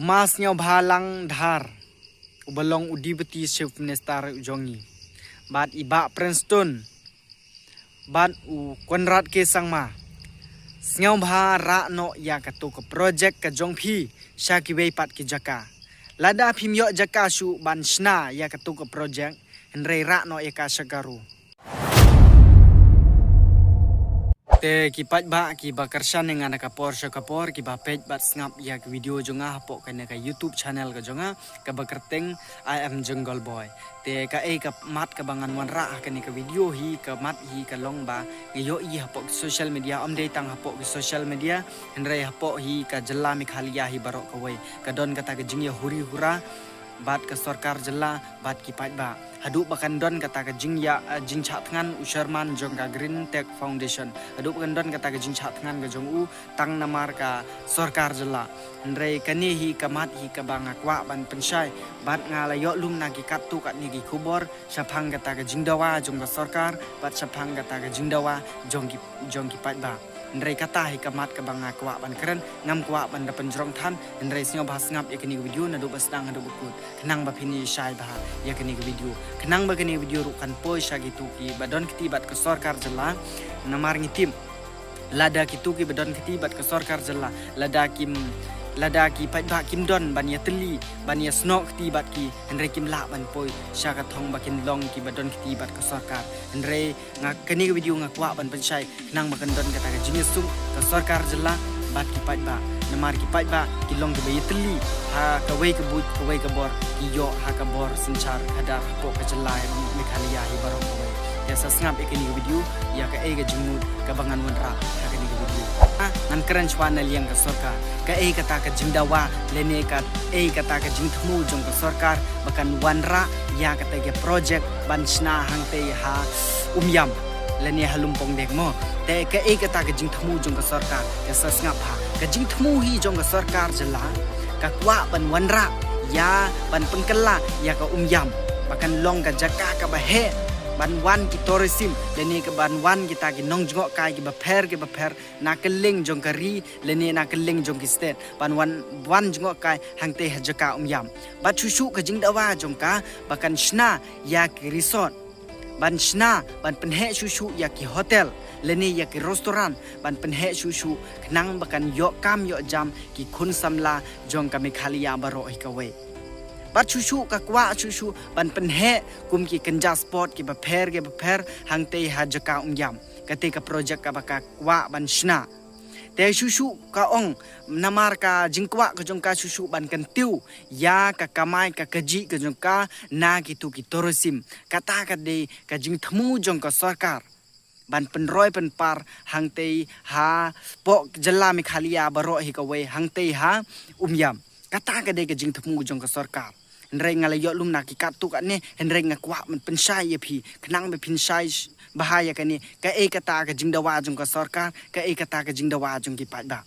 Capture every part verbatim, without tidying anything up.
Ma Sniawbhalang Dhar, uba long u Deputy Chief Minister u jong ngi, bad i Bah Prestone, bad u Conrad K Sangma. Sniawbha rah noh ïa kato ka project ka jong phi sha kiwei pat ki jaka. Lada phim ïoh jaka shuh ban shna ïa kato ka project, hynrei rah noh ïa ka sha ka ru. Te ki paidbah kiba kyrshan ïa nga na ka por sha ka por, kiba peit bad sngap ïa ki video jong nga hapoh kane ka YouTube channel ka jong nga, kaba kyrteng I Am Jungle Boy. Te kaei ka mat kaba ngan wanrah ha kane ka video hi, ka mat hi ka long ba nga ïohi hapoh ki social media, ym dei tang hapoh ki social media, hynrei hapoh hi ka jylla Meghalaya hi baroh kawei ka don kata ka jingïahuri hura bad ka sorkar jylla bad ki paidbah. Haduh ba kan don kata ka jingïa, eh, jingshah thngan u chairman jong ka Green Tech Foundation. Haduh ba kan don kata ka jingshah thngan ka jong u tang namar ka sorkar jylla. Hynrei kane hi ka mat hi kaba nga kwah ban pynshai bad nga la ïoh lum na ki katto katne ki khubor shaphang kata ka jingdawa jong ka sorkar bad shaphang kata ka jingdawa jong ki, jong ki paidbah. Hynrei kata hi ka mat kaba nga kwah ban kren, ngam kwah ban da pynjrong than, hynrei sngewbha sngap ïa kane ka video naduh ba sdang haduh ba kut, khnang ba phin ïa shai bha ïa kane ka video, khnang ba kane ka video ruh kan poi sha kito kiba don kti bad ka sorkar jylla. Namar ngi tip, lada kito kiba don kti bad ka sorkar jylla, lada kim, lada ki paidbah kim don ban ïatylli, ban ïasnoh kti bad ki, hynrei kim lah ban poi sha ka thong ba kin long kiba don kti bad ka sorkar. Hynrei nga, kane ka video nga kwah ban pynshai khnang ba kan don kata ka jingïasuk ka sorkar jylla bad ki paidbah. Namar ki paidbah ki long kiba ïatylli ha kawei ka buit kawei ka bor, ki ïoh ha ka bor synshar khadar hapoh ka jylla Meghalaya hi baroh kawei. Te sa sngap ïa kane ka video, ïa kaei ka jingmut kaba ngan wanrah ha kane ka video. Ah, ngan kren shuwa na liang ka sorkar. Kaei kata ka jingdawa lane kaei kata ka jingthmu jong ka sorkar ba kan wanrah ïa kata ka project ban shna hangtei ha Umiam lane ha Lumpongdeng mo. Te kaei kata ka jingthmu jong ka sorkar, ka sa sngap ha. Ka jingthmu hi jong ka sorkar jylla ka kwah ban wanrah ïa, ban pynkylla ïa ka Umiam ba kan long ka jaka kaba heh ban wan ki tourism lane ka ban wan kita ki nongjngohkai kiba pher kiba pher na kylleng jong ka ri lane na kylleng jong ki state, ban wan, wan jngohkai hangtei ha jaka Umiam. Bad shuh shuh ka jingdawa jong ka ba kan shna ïa ki resort, ban shna, ban pynheh shuh shuh ïa ki hotel lane ïa ki restaurant, ban pynheh shuh shuh khnang ba kan ïoh kam ïoh jam ki khun samla jong ka Meghalaya baroh hi kawei. Bad shuh shuh ka kwah shuh shuh ban pynheh kum ki kynja sport kiba pher kiba pher hangtei ha jaka Umiam. Kata ka project kaba ka kwah ban shna. Te shuh shuh ka ong, namar ka jingkwah ka jong ka shuh shuh ban kyntiew ïa ka kamai ka kajih ka jong ka na kito ki tourism. Kata ka dei ka jingthmu jong ka sorkar ban pynroi pynpar hangtei hapoh jylla Meghalaya baroh hi kawei hangtei ha Umiam. Kata ka dei ka jingthmu jong ka sorkar. Hynrei nga la ïoh lum na ki katto katne, hynrei nga kwah ban pynshai ïa phi khnang ba phin shai sh-, bha ïa kane, kaei kata ka jingdawa jong ka sorkar, kaei kata ka jingdawa jong ki paidbah.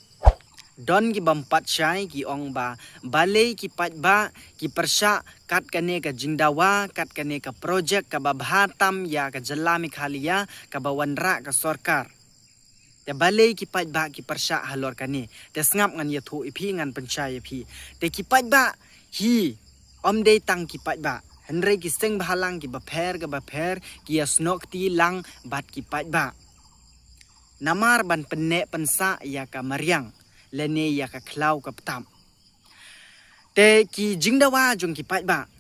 Don ki bym pat shai ki ong ba balei ki paidbah ki pyrshah kat kane ka jingdawa, kat kane ka project kaba bha tam ïa ka jylla Meghalaya kaba wanrah ka sorkar. Te balei ki paidbah ki pyrshah halor kane? Te sngap ngan ïathuh ïa phi, ngan pynshai ïa phi. Te ki paidbah hi, ym dei tang ki paidbah, hynrei ki seng bhalang kiba pher kiba pher ki ïasnoh kti lang bad ki paidbah. Namar ban pynneh pynsah ïa ka mariang lane ïa ka khlaw ka btap. Te ki jingdawa jong ki paidbah,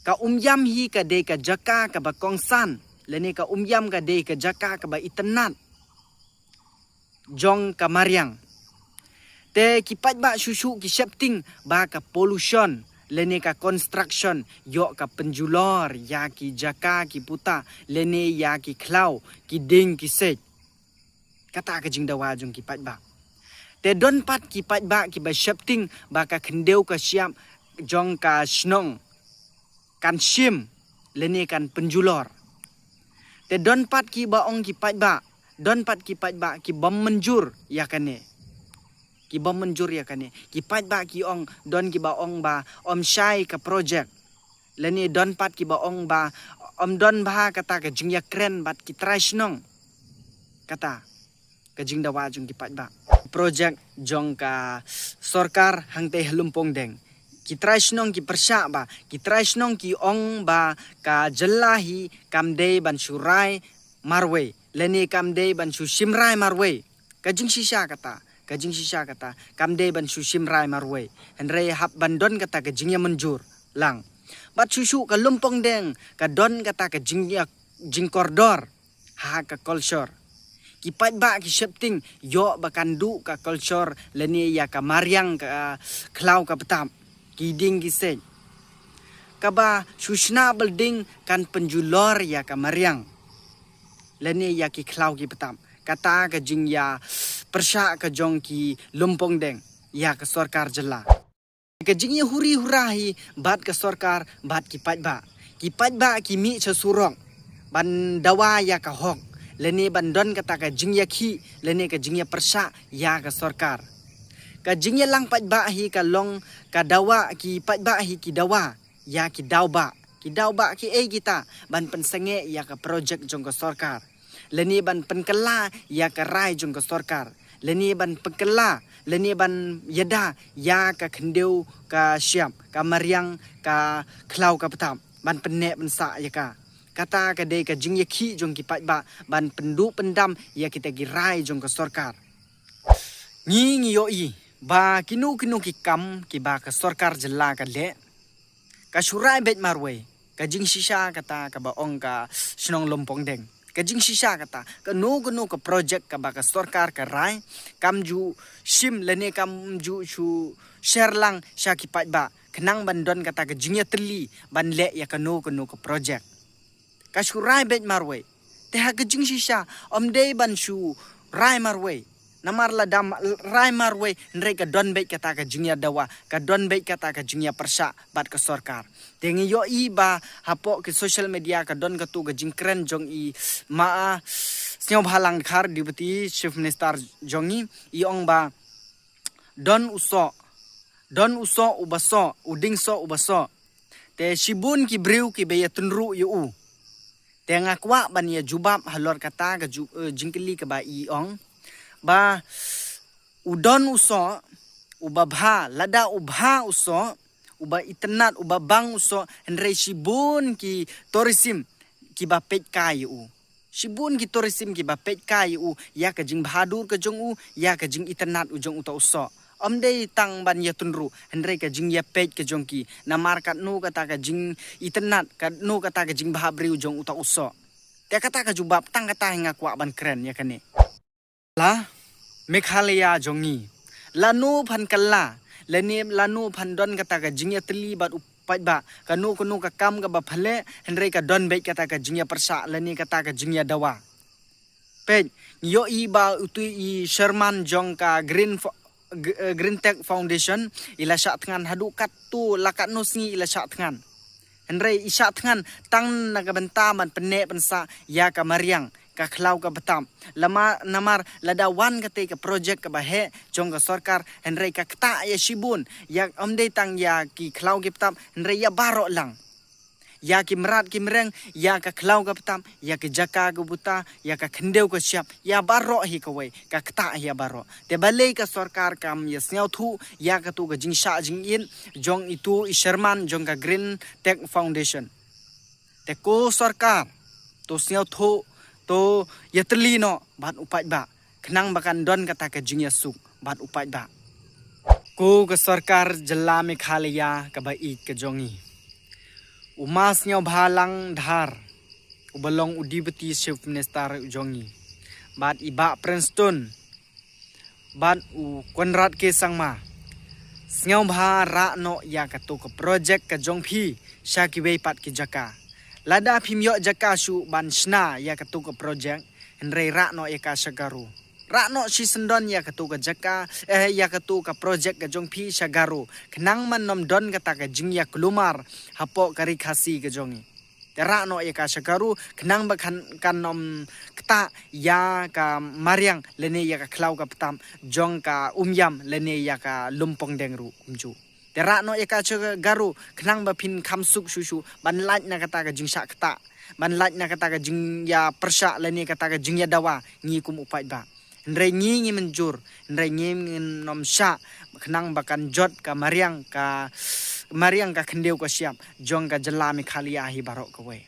ka Umiam hi ka dei ka jaka kaba kongsan lane ka Umiam ka dei ka jaka kaba itynnad jong ka mariang. Te ki paidbah shuh shuh ki shepting ba ka pollution lane ka construction ïoh ka pynjulor ïa ki jaka ki puta lane ïa ki khlaw, ki dieng ki siej. Kata ka jingdawa jong ki paidbah. Te don pat ki paidbah kiba shepting ba ka khyndew ka shyiap jong ka shnong kan shim lane kan pynjulor. Te don pat kiba ong ki paidbah, don pat ki paidbah ki bym mynjur ïa kane. Ki bym mynjur ïa kane. Ki paidbah ki ong, don kiba ong ba ym shai ka project. Lane don pat kiba ong ba ym don bha kata ka jingïakren bad ki trai shnong. Kata ka jingdawa jong ki paidbah. Project jong ka sorkar hangtei ha Lumpongdeng Ki trai shnong ki pyrshah ba, ki trai shnong ki ong ba ka jylla hi kam dei ban shu rai marwei, lane kam dei ban shu shim rai marwei. Ka jingshisha kata, ka jingshisha kata, kam dei ban shu shim rai marwei. Hynrei hap ban don kata ka jingïamynjur lang. Bad shuh shuh ka Lumpong Deng ka don kata ka jingïa, jingkordor ha ka culture. Ki paidbah ki shepting ïoh ba kan duh ka culture lane ïa ka mariang ka khlaw ka btap, ki dieng ki siej. Kaba shu shna building kan pynjulor ïa ka mariang lane ïa ki khlaw ki btap. Kata ka jingïa pyrshah ka jong ki Lumpong Deng ïa ka sorkar jylla. Ka jingïa huri hura hi bad ka sorkar bad ki paidbah. Ki paidbah ki mih sha surok ban dawa ïa ka hok, lane ban don kata ka jingïakhih lane ka jingïa pyrshah ïa ka sorkar. Ka jingïalang paidbah hi ka long ka dawa, ki paidbah hi ki dawa ïa ki dawbah. Ki dawbah ki ei kita ban pynsangeh ïa ka projek jong ka sorkar, lane ban pynkylla ïa ka rai jong ka sorkar, lane ban pynkylla, lane ban ïada ïa ka khyndew ka shyiap, ka mariang ka khlaw ka btap, ban pynneh pynsah ïa ka. Kata ka dei ka jingïakhih jong ki paidbah ban pynduh pyndam ïa kita ki rai jong ka sorkar. Ngi ngi ïohi ba kino kino ki kam kiba ka sorkar jylla ka leh, ka shu rai beit marwei. Ka jingshisha kata kaba ong ka shnong Lumpong Deng. Ka jingshisha kata, kano kano ka projek kaba ka sorkar ka rai, kam ju shim lane kam ju shu share lang sha ki paidbah, khnang ban don kata ka jingïatylli ban leh ïa kano kano ka projek. Ka shu rai beit marwei. Te ha ka jingshisha ym dei ban shu rai marwei. Namar lada ma-, rai marwei, hynrei ka don beit kata ka jingïadawa, ka don beit kata ka jingïapyrshah bad ka sorkar. Te ngi ïohi ba hapoh ki social media ka don katu ka jingkren jong i Ma, ah, Sniawbhalang Dhar, Deputy Chief Minister jong ngi, i ong ba don u soh, don u soh uba soh, u dieng soh uba soh. Te shibun ki briew kiba ïatynruh ïa u. Te nga kwah ban ïa jubab halor kata ka ju-, eh, jingkylli kaba i ong ba u don u soh uba bha, lada u bha u soh, uba itynnad, uba bang u soh, hynrei shibun ki tourism kiba peit kai ïa u. Shibun ki tourism kiba peit kai ïa u, ïa ka jingbhadur ka jong u, ïa ka jingitynnad u jong uta u soh. Ym dei tang ban ïatynruh, hynrei ka jingïapeit ka jong ki. Namar katno kata ka jingitynnad, katno kata ka jingbhabriew jong uta u soh. Te kata ka jubab, tang kata hi nga kwah ban kren ïa kane. La Meghalaya jong ngi, lano phan kylla, lane lano phan don kata ka jingïatylli bad u paidbah, kano kano ka kam kaba pha leh, hynrei ka don beit kata ka jingïapyrshah lane kata ka jingïadawa. Peit, ngi ïohi ba utu i chairman jong ka Green Fo-, G-, eh, Green Tech Foundation, i la shah thngan haduh katto, la katno sngi i la shah thngan. Hynrei i shah thngan tang na ka bynta ban pynneh pynsah ïa ka mariang ka khlaw ka btap. Lama namar lada wan kata ka projek kaba heh jong ka sorkar, hynrei ka ktah ïa shibun, ïa ym dei tang ïa ki khlaw ki btap, hynrei ïa baroh lang. Ïa ki mrad ki mreng, ïa ka khlaw ka btap, ïa ki jaka ka buta, ïa ka khyndew ka shyiap, ïa baroh hi kawei, ka ktah ïa baroh. Te balei ka sorkar kam ïa sngewthuh ïa katu ka jingshah jingit jong itu i chairman jong ka Green Tech Foundation. Te ko sorkar, to sngewthuh, to ïatylli noh bad u paidbah, khnang ba kan don kata ka jingïasuk bad u paidbah. Ko ka sorkar jylla Meghalaya kaba ïeit ka jong ngi, u Ma Sniawbhalang Dhar, uba long u Deputy Chief Minister u jong ngi, bad i Bah Prestone, bad u Conrad K Sangma, sngewbha rah noh ïa katu ka projek ka jong phi sha kiwei pat ki jaka. Lada phim ïoh jaka shuh ban shna ïa katu ka projek, hynrei rah noh ïa ka sha Garo. Rah noh shisyndon ïa katu ka jaka, eh, ïa katu ka projek ka jong phi sha Garo, khnang ban ym don kata ka jingïakulmar hapoh ka Ri Khasi ka jong ngi. Te rah noh ïa ka sha Garo, khnang ba kan, kan ym ktah ïa ka mariang lane ïa ka khlaw ka btap jong ka Umïam lane ïa ka Lumpong Deng ruh kumjuh. Te rah noh ïa ka sha Garo, khnang ba phin kham suk shuh shuh ban lait na kata ka jingshah ktah, ban lait na kata ka jingïapyrshah lane kata ka jingïadawa, ngi kum u paidbah. Hynrei ngi ngim mynjur, hynrei ngi ngin ym shah, khnang ba kan jot ka mariang ka mariang ka khyndew ka shyiap jong ka jylla Meghalaya hi baroh kawei.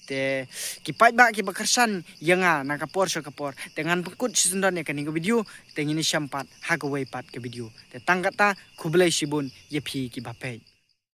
Te ki paidbah kiba kyrshan ïa nga na ka por sha ka por, te ngan pynkut shisyndon ïa kane ka video, te ngin ïashem pat ha kawei pat ka video. Te tang katta, khublei shibun ïa phi kiba peit.